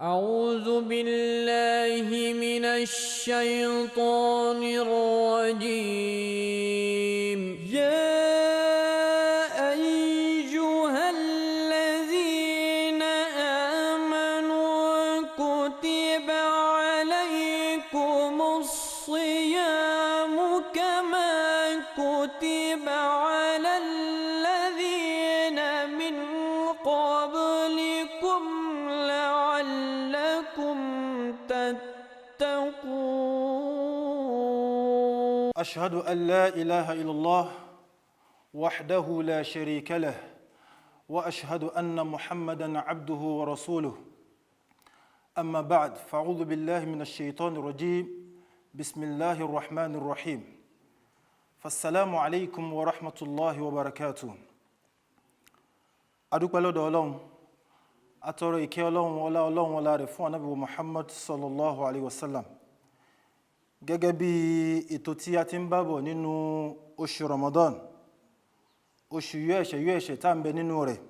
أعوذ بالله من الشيطان الرجيم. يا أيها الذين آمنوا كتب عليكم الصيام كما كتب على الذين من قبلكم لعلكم تتقون. أشهد أن لا إله إلا الله وحده لا شريك له، وأشهد أن محمدا عبده ورسوله. أما بعد، فأعوذ بالله من الشيطان الرجيم. بسم الله الرحمن الرحيم. فالسلام عليكم ورحمة الله وبركاته. Adúpẹ́ lọ́dọ̀ Ọlọ́run, atọrọ ìkẹ́ Ọlọ́run, ọlá Ọlọ́run, ọlá rẹ̀ fún Ànábì wa Muhammad sallallahu alayhi wa sallam. Gẹ́gẹ́ bí ètò tí a ti ń bábọ̀ nínú oṣù Ramadan, oṣù yọ ẹ̀ṣẹ̀ yọ ẹ̀ṣẹ̀ tá ń bẹ nínú rẹ̀,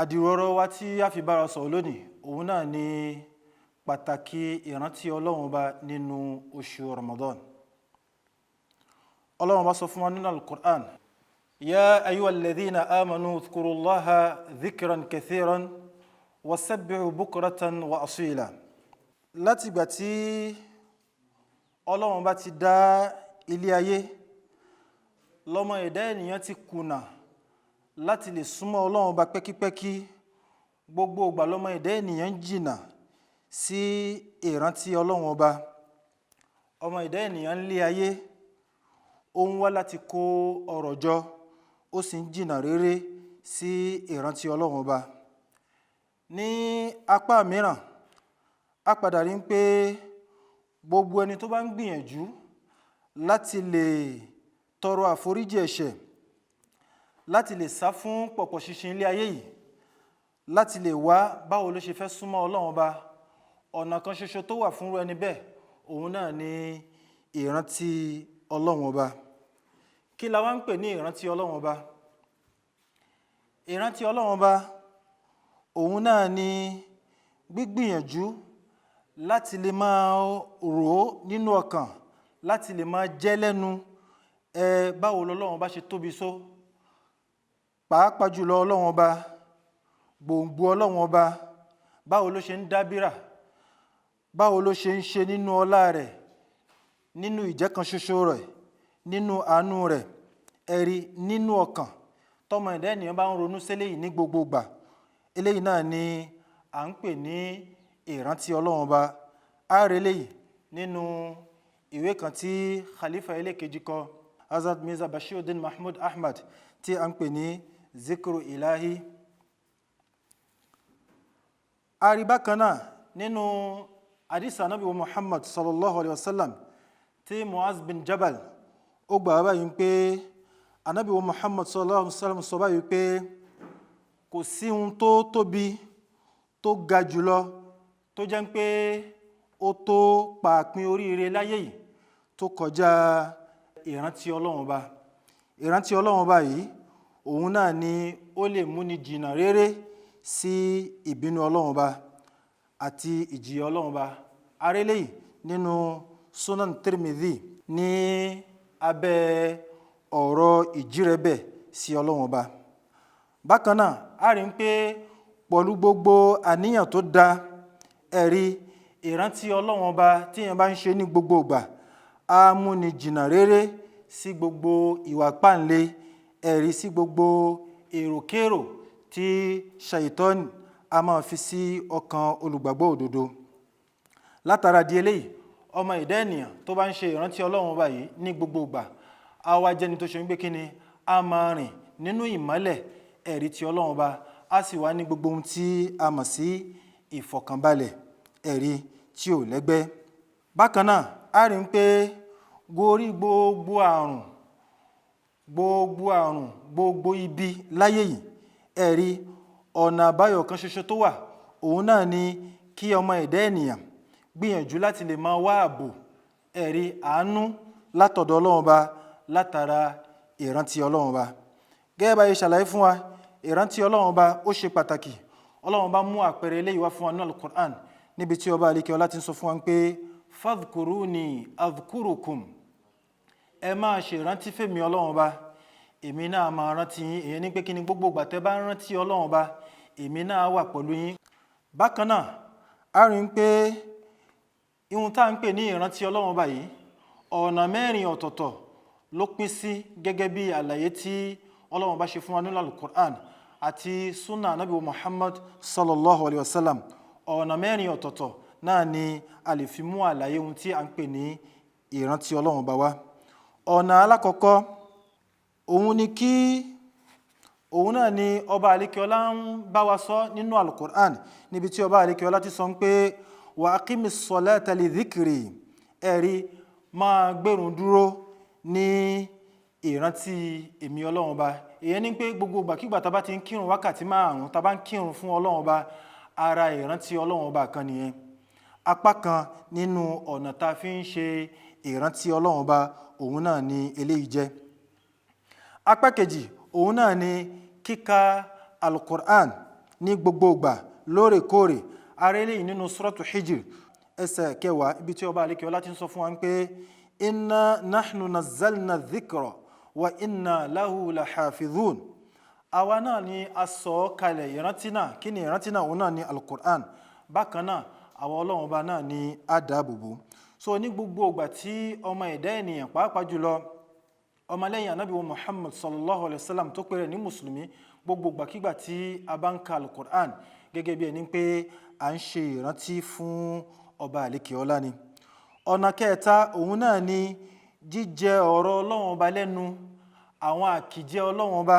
àdìrọ̀rọ̀ wa tí a fi bára sọ̀rọ̀ lónìí, òun náà ni pàtàkì ìrántí Ọlọ́run Ọba nínú oṣù Ramadan. Ọlọ́run Ọba sọ fún wa nínú Al-Qur'an: يا أيها الذين آمنوا اذكروا الله ذكرا كثيرا وسبحوا بكرة وأصيلا. Látìgbà tí Ọlọ́run bá ti dá ilé ayé, lọ́mọ ẹ̀dá ènìyàn ti kùnà láti lè súnmọ́ Ọlọ́run bá pẹ́kípẹ́kí. Gbogbo ìgbà lọ́mọ ẹ̀dá ènìyàn jìnà sí ìrántí Ọlọ́run Ọba. Ọmọ ẹ̀dá ènìyàn ń lé ayé, ó ń wá láti kó ọrọ̀ jọ, ó sì ń jìnà réré sí ìrántí Ọlọ́run Ọba. Ní apá mìíràn, a padà rí pé gbogbo ẹni tó bá ń gbìyànjú láti lè tọrọ àforíjì ẹ̀ṣẹ̀, láti lè sá fún pọ̀pọ̀ ṣinṣin ilé ayé yìí, láti lè wá báwo ló ṣe fẹ́ súnmọ́ Ọlọ́run Ọba, ọ̀nà kan ṣoṣo tó wà fún ẹni bẹ́ẹ̀, òun náà ni ìrántí Ọlọ́run Ọba. Kí la wá ń pè ní ìrántí Ọlọ́run Ọba? Ìrántí Ọlọ́run Ọba, òun náà ni gbígbìyànjú láti lè máa rò ó nínú ọkàn, láti lè máa jẹ́ lẹ́nu ẹ báwo lọ́lọ́run bá ṣe tóbi só, pàápàá jùlọ Ọlọ́run Ọba, gbòǹgbò Ọlọ́run Ọba, báwo ló ṣe ń dábìrà, báwo ló ṣe ń ṣe nínú ọlá rẹ̀, nínú ìjẹ́kan ṣoṣo rẹ̀, nínú àánú rẹ̀. Ẹ̀rí nínú ọkàn tọmọ ẹ̀dá ènìyàn bá ń ronú séléyìí ní gbogbo ìgbà, eléyìí náà ni à ń pè ní ìrántí Ọlọ́run Ọba. Á rí eléyìí nínú ìwé kan tí Khalifa ẹlẹ́kejì kọ, Hazrat Mirza Bashiruddin Mahmud Ahmad, tí à ń pè ní Zikru Ilahi. A rí bákan náà nínú hadith Ànábì wa Muhammad sallallahu alayhi wa sallam tí Mu'az bin Jabal ó gbà báyìí pé Ànábì wa Muhammad sallallahu alayhi wa sallam sọ báyìí pé kò sí ohun tó tóbi, tó ga jùlọ, tó jẹ́ pé ó tó pàápín oríire láyé yìí tó kọjá ìrántí Ọlọ́run Ọba. Ìrántí Ọlọ́run Ọba yìí, òun náà ni ó lè múni jìnnà réré sí ìbínú Ọlọ́run Ọba àti ìjìyà Ọlọ́run Ọba. Arélé yìí nínú Sunan Tirmidhi ní abẹ́ ọ̀rọ̀ ìjírẹ̀bẹ̀ sí Ọlọ́run Ọba. Bákan náà, a rí pé pẹ̀lú gbogbo àníyàn tó da, ẹ̀rí ìrántí Ọlọ́run Ọba tí èèyàn bá ń ṣe ní gbogbo ìgbà á múni jìnnà réré sí gbogbo ìwà páǹle, ẹ̀rí sí gbogbo èròkérò tí ṣàìtọ́nì a máa fi sí ọkàn olùgbàgbọ́ òdodo. Látara di eléyìí, ọmọ ẹ̀dá ènìyàn tó bá ń ṣe ìrántí Ọlọ́run Ọba yìí ní gbogbo ìgbà, á wá jẹ́ni tó ṣe ń gbé kíni, á máa rìn nínú ìmọ́lẹ̀ ẹ̀rí ti Ọlọ́run Ọba, á sì wá ní gbogbo ohun tí a mọ̀ sí ìfọ̀kànbalẹ̀, ẹ̀rí tí ò lẹ́gbẹ́. Bákan náà, a rí pé gorí gbogbo àrùn, gbogbo àrùn, gbogbo ibi láyé yìí, ẹ̀rí ọ̀nà àbáyọ kan ṣoṣo tó wà, òun náà ni kí ọmọ ẹ̀dá ènìyàn gbìyànjú láti lè máa wá ààbò, ẹ̀rí àánú látọ̀dọ̀ Ọlọ́run Ọba látara ìrántí Ọlọ́run Ọba. Gẹ́gẹ́ bá ṣe ṣàlàyé fún wa, ìrántí Ọlọ́run Ọba ó ṣe pàtàkì. Ọlọ́run bá mú àpẹẹrẹ eléyìí wá fún wa nínú Al-Qur'an, níbi tí ọba àlekè ọlá ti ń sọ fún wa pé fadhkuruni adhkurukum, ẹ máa ṣe ìrántí fèmí Ọlọ́run ọba, èmi náà máa rántí yín. Èyí ní pé kí ni? Gbogbo ìgbà tẹ́ bá ń rántí Ọlọ́run ọba, èmi náà wà pẹ̀lú yín. Bákan náà, a rí i pé ihun tá à ń pè ní ìrántí Ọlọ́run ọba yìí, ọ̀nà mẹ́rin ọ̀tọ̀ọ̀tọ̀ ló pín sí, gẹ́gẹ́ bí àlàyé tí Ọlọ́run bá ṣe fún wa nínú Al-Qur'an àti sunna Anabi Muhammad sallallahu alayhi wa sallam. Ọ̀nà mẹ́rin ọ̀tọ̀ọ̀tọ̀ náà ni a lè fi mú àlàyé ohun tí a ń pè ní ìrántí Ọlọ́run ọba wa. Ọ̀nà alákọ̀ọ́kọ́, òun ni kí òun náà ni ọba àlékiọlá ń bá wa sọ nínú Alukur'an, níbi tí ọba àlékiọlá ti sọ pé wa aqimi ssalata li dhikri. Ẹ̀rí, máa gbérun dúró ní ìrántí èmi Ọlọ́run ọba. Ìyẹn ni pé gbogbo ìgbàkigbà tá a bá ti ń kírun wákàtí 5, tá a bá ń kírun fún Ọlọ́run ọba, ara ìrántí Ọlọ́run ọba kan nìyẹn. Apá kan nínú ọ̀nà tá a fi ń ṣe ìrántí Ọlọ́run ọba, òun náà ni eléyìí jẹ́. Apá kejì, òun náà ni kíka Alukur'an ní gbogbo ìgbà, lóòrèkóòrè. Ara eléyìí nínú Suratu Hijr, ẹsẹ̀ 10, ibi tí ọba àlekè ọlá ti ń sọ fún wa pé inna nahnu nazzalna dhikra wa inna lahu lahafidhun. Àwa náà ni a sọ ọ́ kalẹ̀, ìrántí náà. Kí ni ìrántí náà? Òun náà ni Alukur'an. Bákan náà, àwọn Ọlọ́run ọba náà ni a dáàbòbò. So ní gbogbo ìgbà tí ọmọ ẹ̀dá ènìyàn, pàápàá jùlọ ọmọlẹ́yìn Anabi wa Muhammad sallallahu alayhi wa sallam tó pèrè ní mùsùlùmí, gbogbo ìgbàkigbà tí a bá ń ka Alukur'an, gẹ́gẹ́ bí ẹni pé à ń ṣe ìrántí fún ọba àlekè ọlá ni. Ọ̀nà kẹta, òun náà ni jíjẹ ọ̀rọ̀ Ọlọ́run ọba lẹ́nu, àwọn àkìjẹ Ọlọ́run ọba.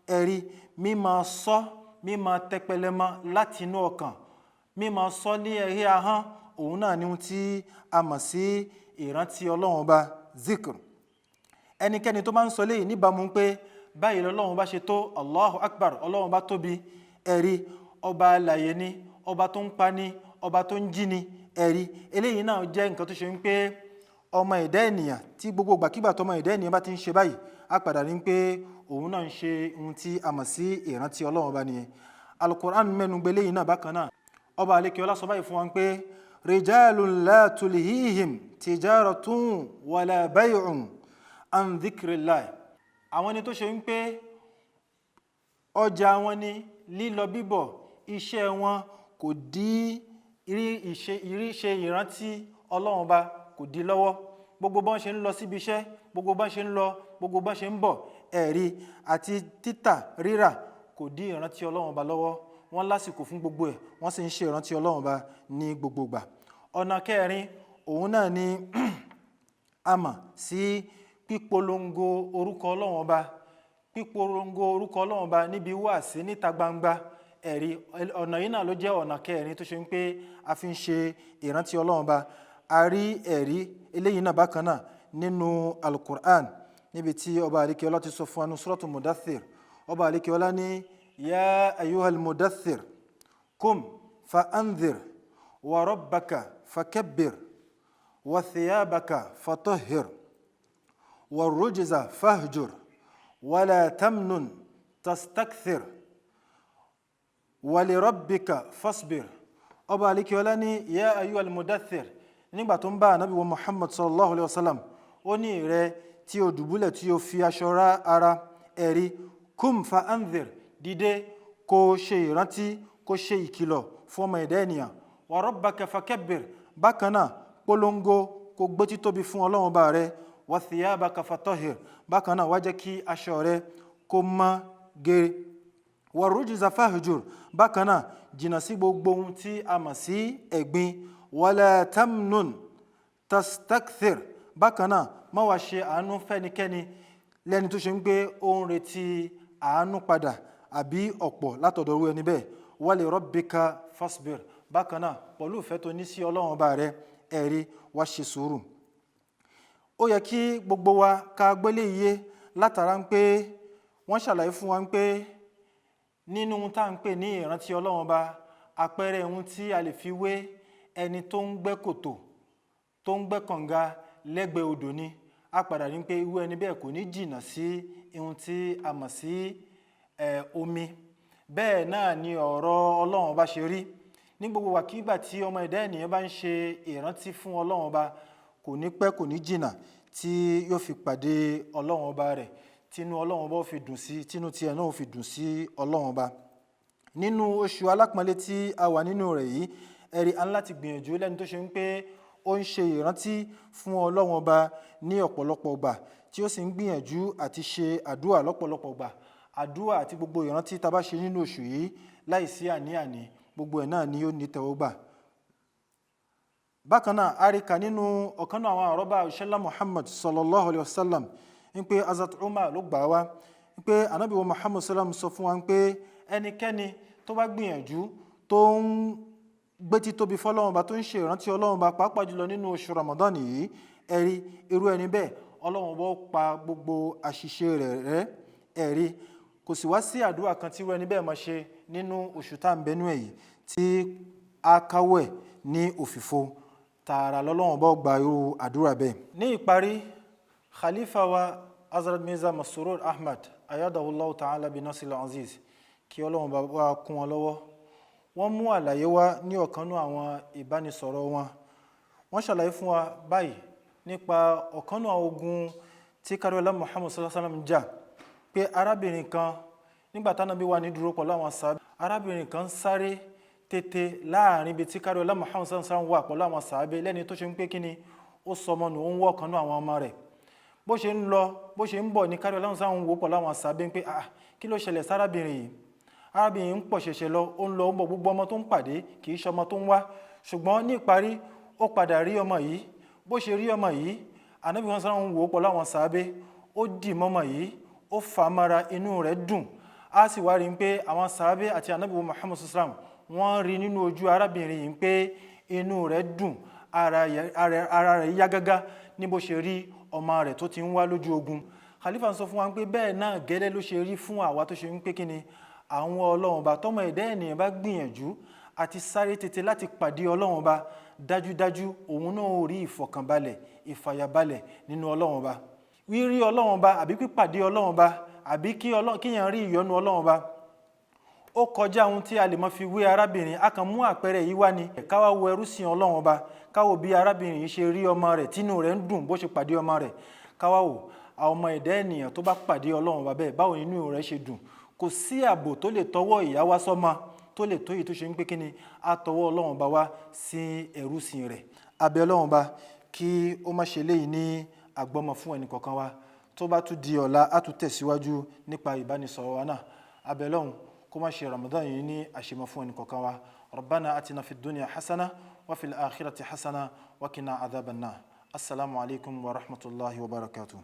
Ẹ̀rí, mímọ sọ, mímọ tẹpẹlẹmọ láti inú ọkàn, mímọ sọ ní ẹ̀rí ahọ́n, òun náà ni ohun tí a mọ̀ sí ìrántí Ọlọ́run ọba, zikr. Ẹnikẹ́ni tó bá ń sọ léyìí níbàámu pé báyìí lọ́lọ́run bá ṣe tó, Allahu Akbar, Ọlọ́run bá tóbi, ẹ̀rí, ọba alààyè ni, ọba tó ń pa ni, ọba tó ń jí ni. Ẹ̀rí, eléyìí náà jẹ́ nǹkan tó ṣe ń pé ọmọ ẹ̀dá ènìyàn tí gbogbo ìgbàkigbà tó ọmọ ẹ̀dá ènìyàn bá ti ń ṣe báyìí, á padà rí pé òun náà ń ṣe ohun tí a mọ̀ sí ìrántí Ọlọ́run ọba nìyẹn. Alukur'an mẹ́nu gbé léyìí náà. Bákan náà, ọba àlekè ọlá sọ báyìí fún wa pé rijalun la tulhihim tijaratun wala bay'un an dhikrillah. Àwọn ẹni tó ṣe ń pé ọjà wọn ni lílọ bíbọ̀, iṣẹ́ wọn kò dí ìríṣe ìrántí Ọlọ́run ọba kò dí lọ́wọ́. Gbogbo bọ́n ṣe ń lọ síbi iṣẹ́, gbogbo bọ́n ṣe ń lọ, gbogbo bọ́n ṣe ń bọ̀, ẹ̀rí, àti títà rírà kò dí ìrántí Ọlọ́run ọba lọ́wọ́. Wọ́n lásìkò fún gbogbo ẹ̀, wọ́n sì ń ṣe ìrántí Ọlọ́run ọba ní gbogbo ìgbà. Ọ̀nà kẹrin, òun náà ni a mọ̀ sí pípolongo orúkọ Ọlọ́run ọba, pípolongo orúkọ Ọlọ́run ọba níbi wáàsí níta gbangba. Ẹ̀rí, ọ̀nà yìí náà ló jẹ́ ọ̀nà kẹrin tó ṣe ń pé a fi ń ṣe ìrántí Ọlọ́run ọba. A rí ẹ̀rí eléyìí náà bákan náà nínú Alukur'an, níbi tí ọba àríkẹ́ ọlá ti sọ fún wa ní Suratu Mudaththir. Ọba àríkẹ́ ọlá ní ya ayyuhal mudaththir kum fa anzir wa rabbaka fakabbir wa thiyabaka fatahhir wa rujza fahjur wala tamnun tastakthir wa li rabbika fasbir. Ọba àríkẹ́ ọlá ní ya ayyuhal mudaththir, nígbà tó ń bá ànábì wa Muhammad sallallahu alayhi wa sallam, ó ní ìrẹ tí o dùbúlẹ̀, tí o fi aṣọ rá ara, ẹ̀rí, kum fa anzir, dìde kó ṣe ìrántí, kó ṣe ìkìlọ̀ fún ọmọ ẹ̀dá ènìyàn, wa rabbaka fakabbir, bákan náà polongo, kó gbé títóbi fún Ọlọ́run ọba rẹ, wa thiyabaka fatahhir, bákan náà wá jẹ́ kí aṣọ rẹ kó mọ́ gere, wa rujza fahjur, bákan náà jìnnà sí gbogbo ohun tí a mọ̀ sí ẹ̀gbin, wala tamnun tastakthir, bákan náà má wá ṣe àánú fẹ́nikẹ́ni lẹ́ni tó ṣe ń pé ó ń retí àánú padà àbí ọ̀pọ̀ látọ̀dọ̀ irú ẹni bẹ́ẹ̀, wa li rabbika fasbir, bákan náà pẹ̀lú ìfẹ́ tó ní sí Ọlọ́run ọba rẹ, ẹ̀rí, wá ṣe sùúrù. Ó yẹ kí gbogbo wa ká gbélé iye látara ń pé wọ́n ṣàlàyé fún wa ń pé nínú tá à ń pè ní ìrántí Ọlọ́run ọba, àpẹẹrẹ ohun tí a lè fi wé ẹni tó ń gbẹ́ kòtò, tó ń gbẹ́ kànga lẹ́gbẹ̀ẹ́ odò ni. A padà rí pé irú ẹni bẹ́ẹ̀ kò ní jìnnà sí ohun tí a mọ̀ sí omi. Bẹ́ẹ̀ náà ni ọ̀rọ̀ Ọlọ́run Ọba ṣe rí. Ní gbogbo wàkígbà tí ọmọ ẹ̀dá ènìyàn bá ń ṣe ìrántí fún Ọlọ́run Ọba, kò ní pẹ́, kò ní jìnnà tí yóò fi pàdé Ọlọ́run Ọba rẹ̀, tínú Ọlọ́run Ọba ó fi dùn sí, tínú tiẹ̀ náà ó fi dùn sí Ọlọ́run Ọba. Nínú oṣù alápọ̀nlé tí a wà nínú rẹ̀ yìí, ẹ̀rí a ń láti gbìyànjú lẹ́ni tó ṣe ń pé ó ń ṣe ìrántí fún Ọlọ́run Ọba ní ọ̀pọ̀lọpọ̀ ìgbà, tí ó sì ń gbìyànjú àti ṣe àdúrà lọ́pọ̀lọpọ̀ ìgbà. Àdúrà àti gbogbo ìrántí tá a bá ṣe nínú oṣù yìí láìsí àní-àní, gbogbo ẹ̀ náà ni ó ní tẹ́wọ́gbà. Bákan náà, a rí kà nínú ọ̀kan náà àwọn àrọ́bà òṣèlá Muhammad sallallahu alayhi wa sallam ń pé Hazrat Umar ló gbà wá ń pé Ànábì wa Muhammad sallam sọ fún wa ń pé ẹnikẹ́ni tó bá gbìyànjú tó ń gbé títóbi fọ́lọ́run Ọba, tó ń ṣe ìrántí Ọlọ́run Ọba, pàápàá jùlọ nínú oṣù Ramadan yìí, ẹ̀rí irú ẹni bẹ́ẹ̀, Ọlọ́run Ọba ó pa gbogbo àṣìṣe rẹ̀ rẹ́. Ẹ̀rí kò sì wá sí àdúrà kan tí irú ẹni bẹ́ẹ̀ máa ṣe nínú oṣù tá à ń bẹnu ẹ̀ yìí tí a káwọ́ ẹ̀ ní òfìfo, tààrà lọ́lọ́run Ọba ó gba irú àdúrà bẹ́ẹ̀. Ní ìparí, Khalifa wa Hazrat Mirza Masroor Ahmad ayadahullahu ta'ala bin Nasir Aziz, kí Ọlọ́run bá wa kún wọn lọ́wọ́, wọ́n mú àlàyé wá ní ọ̀kanú àwọn ìbánisọ̀rọ̀ wọn. Wọ́n ṣàlàyé fún wa báyìí nípa ọ̀kanú àwọn ogun tí Kariola Muhammad sallallahu alaihi wasallam jà, pé arábìnrin kan nígbà tánábí wà ní dúró pẹ̀lú àwọn sàábé, arábìnrin kan sáré tètè láàrin ibi tí Kariola Muhammad sallallahu alaihi wasallam wà pẹ̀lú àwọn sàábé, lẹ́ni tó ṣe ń pé kíni ó sọmọ nù, ó ń wọ́ ọ̀kanú àwọn ọmọ rẹ̀. Bó ṣe ń lọ, bó ṣe ń bọ̀ ní Kariola Muhammad sallallahu alaihi wasallam wò pẹ̀lú àwọn sàábé pé ah, kí ló ṣẹlẹ̀ sárábìnrin yìí? Arábìnrin ń pọ̀ ṣẹ̀ṣẹ̀ lọ, ó ń lọ, ó ń bọ̀, gbogbo ọmọ tó ń pàdé kì í ṣe ọmọ tó ń wá. Ṣùgbọ́n ní ìparí, ó padà rí ọmọ yìí. Bó ṣe rí ọmọ yìí, Ànábì wọn sáré ń wò ó pẹ̀lú àwọn sàábé, ó dì mọ́mọ yìí, ó fà á mọ́ra, inú rẹ̀ dùn. Á sì wá rí i pé àwọn sàábé àti Ànábì Muhammad sallam wọ́n rí nínú ojú arábìnrin yìí pé inú rẹ̀ dùn, ara rẹ̀ yá gágá ní bó ṣe rí ọmọ rẹ̀ tó ti ń wá lójú ogun. Khalifa ń sọ fún wa pé bẹ́ẹ̀ náà gẹ́lẹ́ ló ṣe rí fún àwa tó ṣe ń pé kíni àwọn Ọlọ́run Ọba, tọ́mọ ẹ̀dá ènìyàn bá gbìyànjú àti sáré tètè láti pàdé Ọlọ́run Ọba, dájúdájú òun náà ó rí ìfọ̀kànbalẹ̀, ìfàyàbalẹ̀ nínú Ọlọ́run Ọba. Rírí Ọlọ́run Ọba àbí pípàdé Ọlọ́run Ọba àbí kíyàn rí ìyọ́nú Ọlọ́run Ọba, ó kọjá ohun tí a lè mọ fi wé arábìnrin. A kàn mú àpẹẹrẹ yìí wá ni káwá wo ẹrú sìn Ọlọ́run Ọba, káwò bí arábìnrin yìí ṣe rí ọmọ rẹ̀ tínú rẹ̀ ń dùn bó ṣe pàdé ọmọ rẹ̀. Káwá wò àwọn ọmọ ẹ̀dá ènìyàn tó bá pàdé Ọlọ́run Ọba bẹ́ẹ̀, báwo nínú rẹ̀ ṣe dùn. Kò sí ààbò tó lè tọwọ́ ìyá wá sọ́mọ tó lè tó yìí tó ṣe ń pé kíni á tọwọ́ Ọlọ́run Ọba wá sí ẹrúsìn rẹ̀. Abẹ́ Ọlọ́run Ọba kí ó má ṣe léyìí ní àgbọ́mọ fún ẹnì kọ̀ọ̀kan wa. Tó bá tún di ọ̀la, á tún tẹ̀síwájú nípa ìbánisọ̀rọ̀ wa náà. Abẹ́ Ọlọ́run kó má ṣe Ramadan yìí ní àṣemọ fún ẹnì kọ̀ọ̀kan wa. Rabbana atina fid dunya hasana wa fil akhirati hasana wa qina adhaban nar. Assalamu alaikum wa rahmatullahi wa barakatuh.